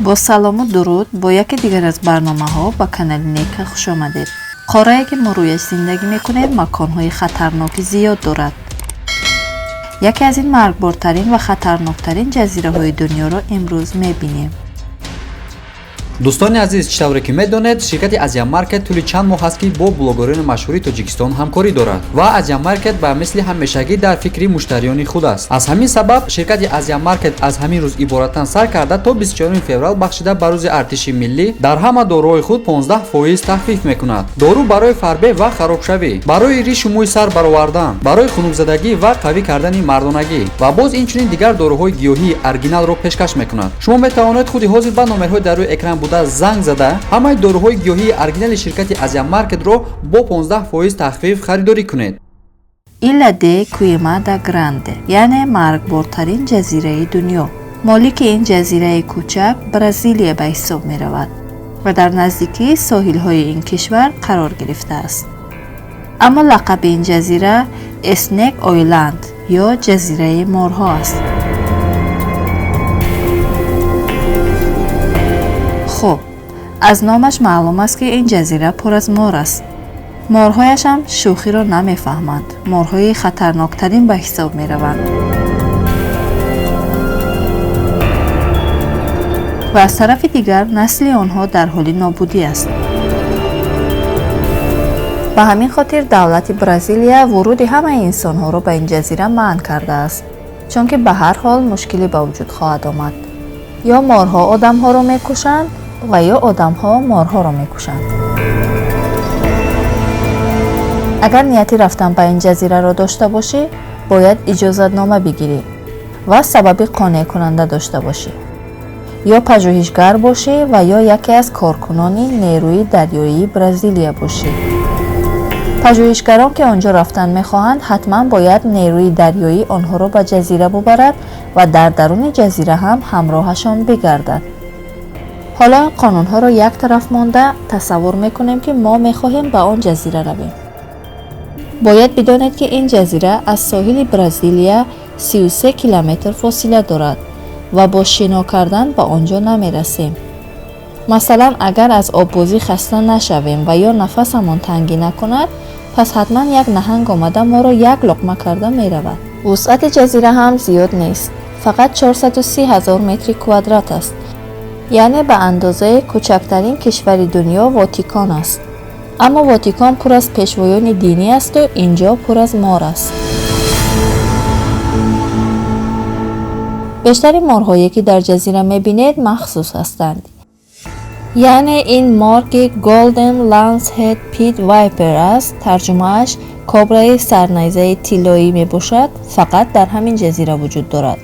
Бо салому дуруд бо яке дигар аз барномаҳо ба канали Нека хуш омадед. Қоррае ки мо рӯяш зиндагӣ мекунем, маконҳои хатарноки зиёд дорад. Яке аз ин маргбортарин ва хатарноктарин ҷазираҳои дунёро имрӯз мебинем. Дӯстони азиз, чӣ тавре ки медонед, ширкати Азия Маркет тӯли чанд моҳ аст, ки бо блогерони машҳури Тоҷикистон ҳамкорӣ дорад ва Азия Маркет ба мисли ҳамешагӣ дар фикри муштариёни худ аст. Аз ҳамин сабаб ширкати Азия Маркет аз ҳамин рӯз иборатан сар карда то 24 феврал бахшида ба рӯзи артиши миллӣ дар ҳама доруҳои худ 15% тахфиф мекунад. Дору барои фарбе ва харобшавӣ, барои ришу мӯи сар баровардан, барои хунукзадагӣ ва қавӣ кардани мардонагӣ ва боз инчунин дигар доруҳои гиёҳии оригиналро пешкаш мекунад. Шумо метавонед худи ҳозир ба номерҳои дар рӯи экран буда занг зада ҳамаи доруҳои гиёҳии оригинали ширкати Азия Маркетро бо 15% тахфиф харидорӣ кунед. Илла де Куемада Гранде, яъне маргбортарин ҷазираи дунё. Молики ин ҷазираи кӯчак Бразилия ба ҳисоб меравад ва дар наздикии соҳилҳои ин кишвар қарор гирифтааст. Аммо лақаби ин ҷазира Снек Ойланд ё ҷазираи морҳо аст. Хуб, аз номаш маълум аст, ки ин ҷазира пур аз мор аст. Морҳояшам шӯхиро намефаҳманд, морҳои хатарноктарин ба ҳисоб мераванд. Ва аз тарафи дигар насли онҳо дар ҳоли нобудӣ аст. Ба ҳамин хотир давлати Бразилия вуруди ҳамаи инсонҳоро ба ин ҷазира манъ кардааст, чунки ба ҳар ҳол мушкилӣ ба вуҷуд хоҳад омад. Ё морҳо одамҳоро мекушанд ва ё одамҳо морҳоро мекушанд. Агар нияти рафтан ба ин ҷазираро дошта бошӣ, бояд иҷозатнома бигирӣ ва сабаби қонеъкунанда дошта бошӣ. Ё пажӯҳишгар бошӣ ва ё яке аз коркунони нерӯи дарёии Бразилия бошӣ. Пажӯҳишгарон, ки он ҷо рафтан мехоҳанд, ҳатман бояд нерӯи дарёӣ онҳоро ба ҷазира бубарад ва дар даруни ҷазира ҳам ҳамроҳашон бигардад. Ҳоло ин қонунҳоро як тараф монда тасаввур мекунем, ки мо мехоҳем ба он ҷазира равем. Бояд бидонед, ки ин ҷазира аз соҳили Бразилия 33 километр фосила дорад ва бо шино кардан ба он ҷо намерасем. Масалан, агар аз оббозӣ хаста нашавем ва ё нафасамон тангӣ накунад, пас ҳатман як наҳанг омада моро як луқма карда меравад. Вусъати ҷазира ҳам зиёд нест, фақат 430 ҳазор метри квадрат аст, яъне ба андозаи кӯчактарин кишвари дунё Ватикан аст. Аммо Ватикан пур аз пешвоёни динӣ асту ин ҷо пур аз мор аст. Бештари морҳое, ки дар ҷазира мебинед, махсус ҳастанд. Яъне ин мор, ки Golden Lancehead Pit Viper аст, тарҷумааш кобраи сарнайзаи тиллоӣ мебошад, фақат дар ҳамин ҷазира вуҷуд дорад.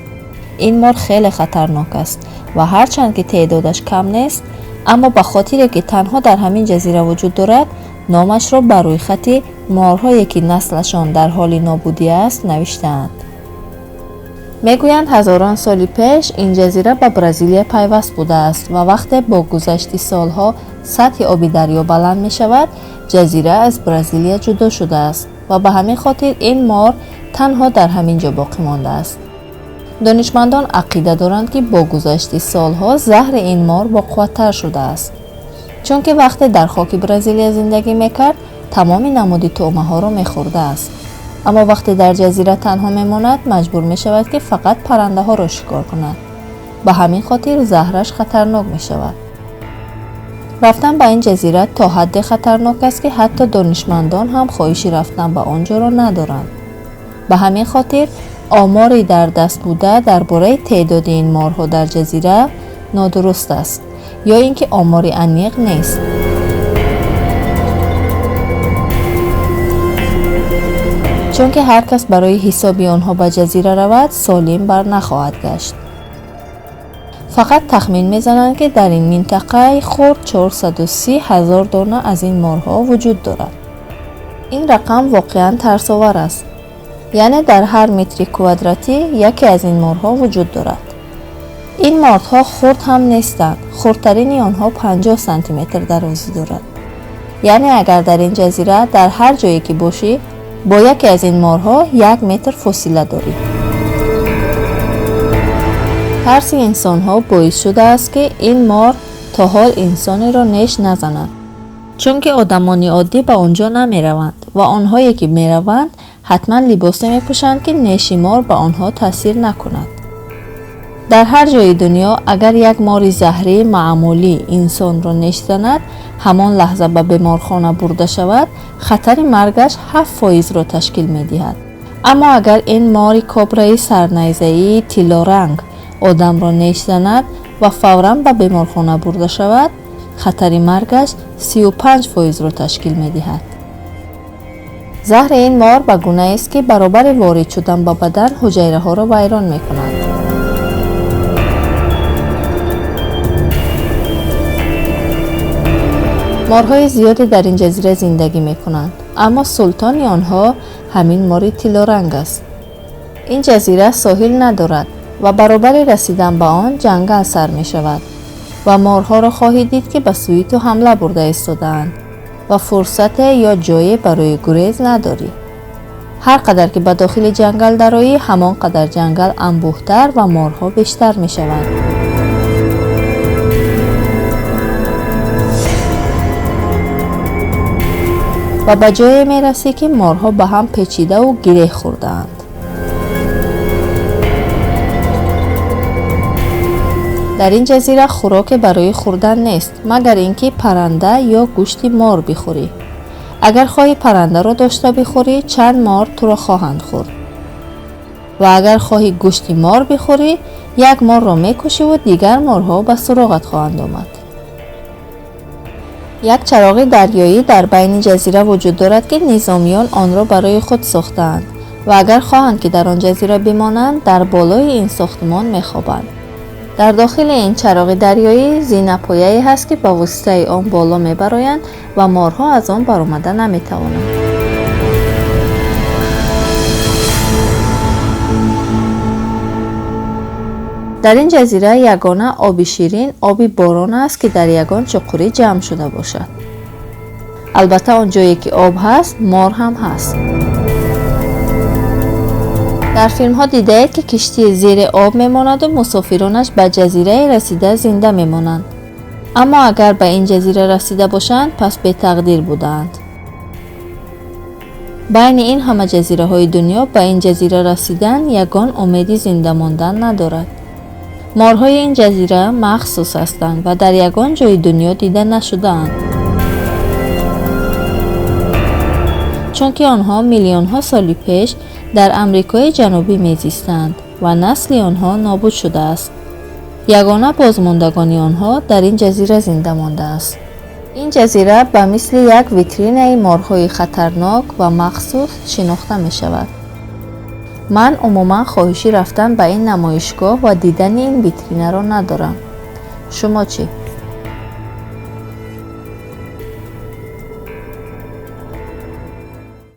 Ин мор хеле хатарнок аст ва ҳарчанд ки теъдодаш кам нест, аммо ба хотире ки танҳо дар ҳамин ҷазира вуҷуд дорад, номашро ба рӯйхати морҳое, ки наслашон дар ҳоли нобудӣ аст, навиштаанд. Мегӯянд, ҳазорон соли пеш ин ҷазира ба Бразилия пайваст будааст ва вақте бо гузашти солҳо сатҳи оби дарё баланд мешавад, ҷазира аз Бразилия ҷудо шудааст ва ба ҳамин хотир ин мор танҳо дар ҳамин ҷо боқӣ мондааст. Донишмандон ақида доранд, ки бо гузашти солҳо заҳри ин мор боқувваттар шудааст, чунки вақте дар хоки Бразилия зиндагӣ мекард, тамоми намуди тӯъмаҳоро мехӯрдааст. Аммо вақте дар ҷазира танҳо мемонад, маҷбур мешавад, ки фақат паррандаҳоро шикор кунад. Ба ҳамин хотир заҳраш хатарнок мешавад. Рафтан ба ин ҷазира то ҳадде хатарнок аст, ки ҳатто донишмандон ҳам хоҳиши рафтан ба он ҷоро надоранд. Ба ҳамин хотир омори дар даст буда дар бораи теъдоди ин морҳо дар ҷазира нодуруст аст ё ин ки омори аниқ нест. Чунки ҳар кас барои ҳисоби онҳо ба ҷазира равад, солим бар нахоҳад гашт. Фақат тахмин мезананд, ки дар ин минтақаи хурд 430 ҳазор дона аз ин морҳо вуҷуд дорад. Ин рақам воқеан тарсовар аст, яъне дар ҳар метри квадратӣ яке аз ин морҳо вуҷуд дорад. Ин морҳо хурд ҳам нестанд, хурдтарини онҳо 50 сантиметр дарозӣ дорад. Яъне агар дар ин ҷазира дар ҳар ҷое ки бошӣ, бо яке аз ин морҳо як метр фосила дорӣ. Тарси инсонҳо боис шудааст, ки ин мор то ҳол инсонеро неш назанад, чунки одамони оддӣ ба он ҷо намераванд ва онҳое ки мераванд, ҳатман либосе мепӯшанд, ки неши мор ба онҳо таъсир накунад. Дар ҳар ҷои дунё агар як мори заҳрии маъмулӣ инсонро неш занад, ҳамон лаҳза ба беморхона бурда шавад, хатари маргаш 7%-ро ташкил медиҳад. Аммо агар ин мори кобраи сарнайзаии тиллоранг одамро неш занад ва фавран ба беморхона бурда шавад, хатари маргаш 35%-ро ташкил медиҳад. Заҳри ин мор ба гунаест, ки баробари ворид шудан ба бадан ҳуҷайраҳоро вайрон мекунад. Морҳои зиёде дар ин ҷазира зиндагӣ мекунанд, аммо султони онҳо ҳамин мори тиллоранг аст. Ин ҷазира соҳил надорад ва баробари расидан ба он ҷангал сар мешавад ва морҳоро хоҳӣ дид, ки ба сӯи ту ҳамла бурда истодаанд ва фурсате ё ҷое барои гурез надорӣ. Ҳар қадар ки ба дохили ҷангал дароӣ, ҳамон қадар ҷангал анбӯҳтар ва морҳо бештар мешаванд. Ва ба ҷое мерасӣ, ки морҳо ба ҳам печидаву гиреҳ хӯрдаанд. Дар ин ҷазира хӯроке барои хӯрдан нест, магар ин ки парранда ё гӯшти мор бихӯрӣ. Агар хоҳӣ паррандаро дошта бихӯрӣ, чанд мор туро хоҳанд хӯрд. Ва агар хоҳӣ гӯшти мор бихӯрӣ, як морро мекушиву дигар морҳо ба суроғат хоҳанд омад. Як чароғи дарёӣ дар байни ҷазира вуҷуд дорад, ки низомиён онро барои худ сохтаанд ва агар хоҳанд, ки дар он ҷазира бимонанд, дар болои ин сохтмон мехобанд. Дар дохили ин чароғи дарёӣ зинапояе ҳаст, ки ба воситаи он боло мебароянд ва морҳо аз он баромада наметавонанд. Дар ин ҷазира ягона оби ширин оби борон аст, ки дар ягон чуқурӣ ҷамъ шуда бошад. Албатта, он ҷое ки об ҳаст, мор ҳам ҳаст. Дар филмҳо дидаед, ки киштӣ зери об мемонаду мусофиронаш ба ҷазирае расида зинда мемонанд. Аммо агар ба ин ҷазира расида бошанд, пас бетақдир будаанд. Байни ин ҳама ҷазираҳои дунё ба ин ҷазира расидан ягон умеди зинда мондан надорад. Морҳои ин ҷазира махсус ҳастанд ва дар ягон ҷои дунё дида нашудаанд, чунки онҳо миллионҳо соли пеш дар Амрикои Ҷанубӣ мезистанд ва насли онҳо нобуд шудааст. Ягона бозмондагони онҳо дар ин ҷазира зинда мондааст. Ин ҷазира ба мисли як витринаи морҳои хатарнок ва махсус шинохта мешавад. Ман умуман хоҳиши рафтан ба ин намоишгоҳ ва дидани ин витринаро надорам. Шумо чӣ?